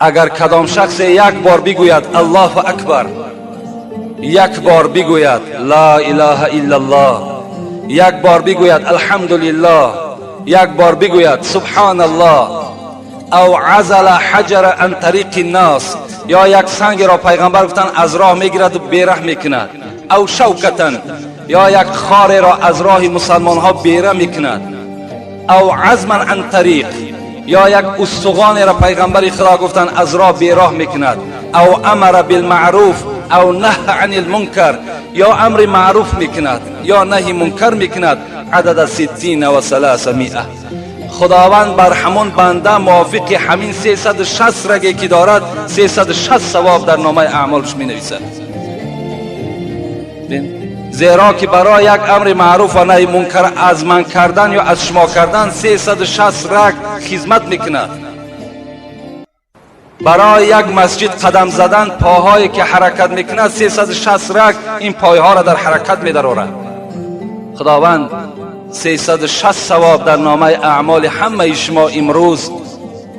Агар кадом шахсе як бор бигӯяд «Аллоҳу акбар», як бор бигӯяд «Ла илаҳа иллаллоҳ», як бор бигӯяд «Алҳамдулиллоҳ», як бор бигӯяд «Субҳаналлоҳ», ав азала ҳаҷара ан тариқи ннос, ё як сангеро, пайғамбар гуфтанд, аз роҳ мегираду бераҳ мекунад, ав шавкатан, ё як хореро аз роҳи мусалмонҳо бера мекунад, ав азман ан тариқ, ё як устуғонеро, пайғамбари Худо гуфтанд, аз роҳ бероҳ мекунад, ав амара билмаъруф ав наҳа ани лмункар, ё амри маъруф мекунад, ё наҳи мункар мекунад, адада ситтина ва саласамиа, Худованд бар ҳамон банда мувофиқи ҳамин 360 раге ки дорад, 360 савоб дар номаи аъмолш менависад. Зеро ки барои як амри маъруф ва наҳи мункар аз ман кардан ё аз шумо кардан 360 раг хизмат мекунад. Барои як масҷид қадам задан, поҳое ки ҳаракат мекунад, 360 раг ин пойҳоро дар ҳаракат медарорад. Худованд 360 савоб дар номаи аъмоли ҳамаи шумо имрӯз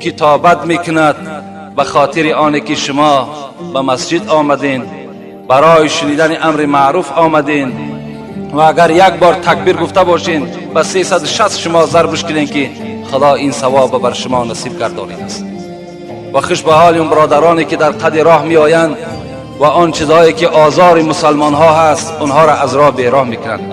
китобат мекунад, ба хотири оне ки шумо ба масҷид омадем, барои шунидани амри маъруф омадем. Ва агар як бор такбир гуфта бошед, ба 360 шумо зарбш кунем, ки Худо ин савоба бар шумо насиб гардонидааст. Ва хуш ба ҳоли он бародароне ки дар қади роҳ меоянд ва он чизҳое ки озори мусалмонҳо ҳаст, онҳоро аз роҳ бероҳ мекунанд.